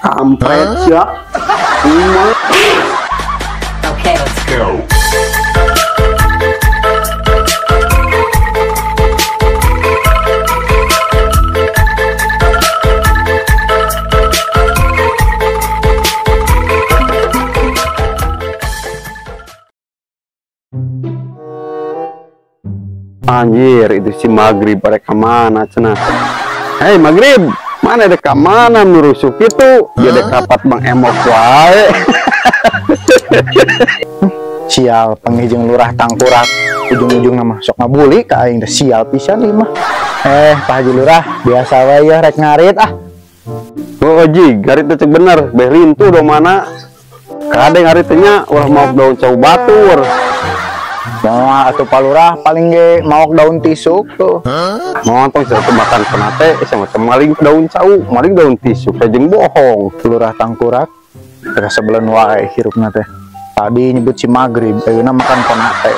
Kampret ya. Okay, let's go. Anjir, itu si Maghrib pada kemana cenah? Hei Maghrib, mana ada kemana nurusuk itu? Dia ada kapat Bang Emok wae. Sial panggih lurah tangkurak ujung-ujung nama sok ngabuli ka aing teh sial pisan ieu mah. Pak Haji Lurah biasa wae ya rek ngarit ah. Oh jig, ngarit teh bener, beh lintuh do mana? Kade ngarit teh nya ulah maok daun cau batur. Moal atuh Pak Lurah paling ge maok daun tisuk tuh. Montong satu makan penate sama maling daun cau, maling daun tisuk teh jeung bohong. Lurah tangkurak teh sebelen wae hirupna teh. Tadi nyebut si Maghrib, ayeuna makan konate.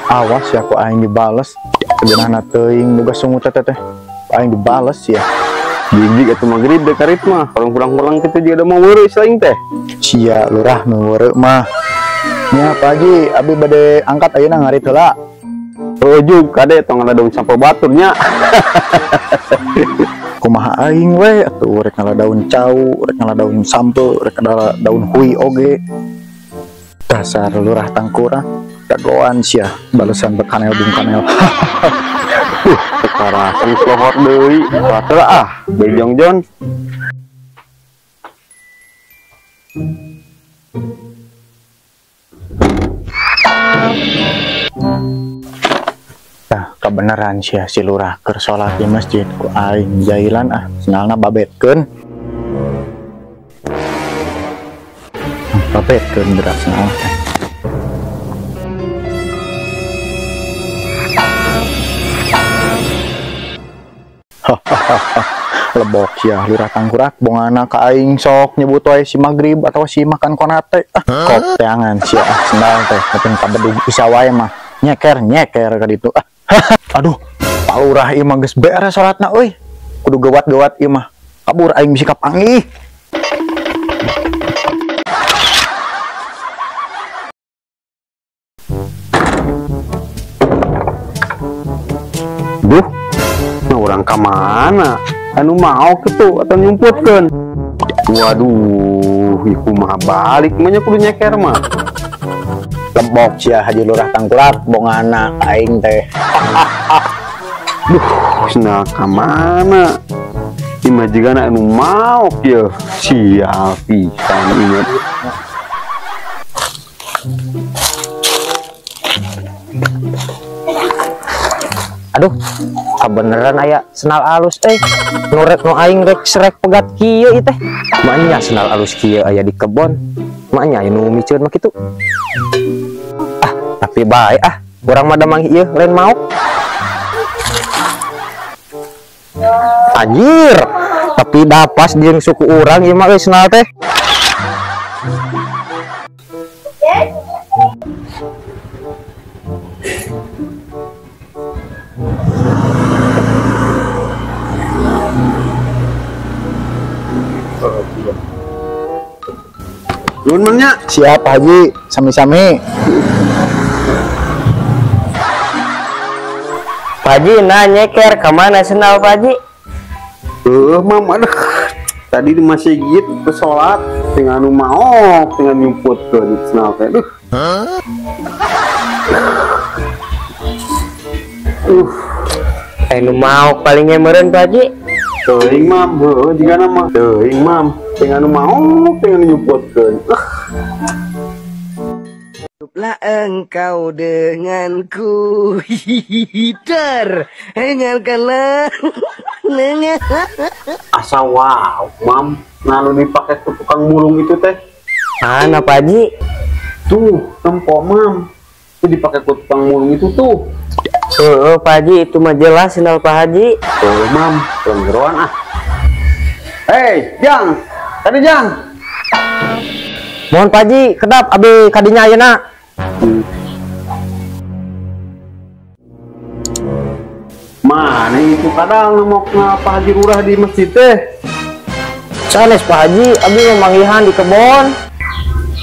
Awas ya ku aing dibales. Sebenarna teuing boga sungut teh teh. Aing dibales ya. Jijik atuh Maghrib deh karit mah. Kalau kurang-kurang kitu juga ada mau weureuh lain teh. Sia lurah nu weureuh mah. Nya Pak Haji, abi bade angkat ayeuna ngarit heula. Oh jug kade tong ngala daun sampeu batur nya. Kumaha aing we atuh rek ngala daun cau, rek ngala daun sampeu, rek ngala daun hui oge. Dasar lurah tangkurak, jagoan sia, balesan bekanel bung kanel. Sekarang lohor deui, batur ah, bejong jon. Tah, kebenaran sia si lurah keur salat di masjid ku aing jailan ah, sendalna babetkeun. Babetkeun berat sendal teh. Lebok sia lurah tangkurak bongana ka aing sok nyebut wae si Maghrib atau si makan konate ah kop teangan sia ah sendal teh penting kabedug isa wae mah nyeker nyeker ka ditu ah. Aduh Pak Lurah ieu mah geus beres salatna euy, kudu gewat-gewat ieu mah kabur aing bisi kapanggih. Duh, nah urang ka mana? Anu mau kitu atau nyumputkeun. Waduh, ieu kumaha balik mah nya kudu nyeker mah. Lebok sia Haji Lurah tangkurak bongana aing teh. Duh, sendal ka mana? Ieu mah jigana anu maok yeuh. Sial pisan ieu. Aduh, kebeneran aya senal alus nu rek nu aing rek serek pegat kieu ieu teh. Maenya senal alus kieu aya di kebon. Maenya aya nu miceun mah kitu. Ah, tapi bae ah, urang mah da manggih ieu lain maok. Anjir, tapi dah pas jeung suku urang ieu mah euy senal teh. Nuhun Mang nya. Siap Pak Haji, sami-sami. Pak Haji nah nyeker ka mana sendal Pak Haji? Mam aduh. Tadi di masjid ke salat dengan anu maok dengan nyumputkeun sendal teh. Duh. Anu maok palingnya meureun Pak Haji. Teuing Mam, heueuh jigana mah. Teuing Mam, dengan anu maok dengan nyumputkeun. Hiduplah engkau denganku, hihihi, dengarkanlah. Asa wow, Mam, nah nu dipake ku tukang mulung itu teh. Mana Pak Haji? Tuh, tempo Mam. Itu dipake ku tukang mulung itu tuh. Heeh, Pak Haji, itu mah jelas sendal Pak Haji. Tuh, Mam, belum jeroan ah. Hei, Jang. Tadi Jang. Mohon Pak Haji, kedap abi kadinya ayeuna. Mana itu kadang nemok Pak Haji Lurah di masjid teh. Sanes, Pak Haji, abdi manggihan di kebon.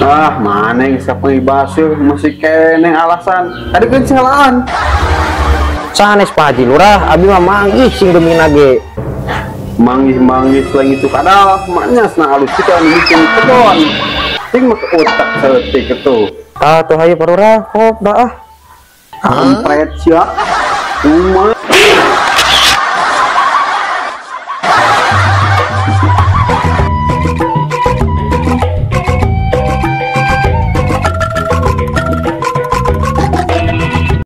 Ah, mana yang bisa baseuh masih keneh alasan. Tadi kan celaan. Sanes, Pak Haji Lurah, abdi mah manggih sing gemina ge. Manggih-manggih selain itu kadal, maknya sendal alus kita anu bikin kebon. Ting mah otak saeutik itu. Ah, tuh hayu, Pak Lurah, kop dah ah. Kampret sia. Uma.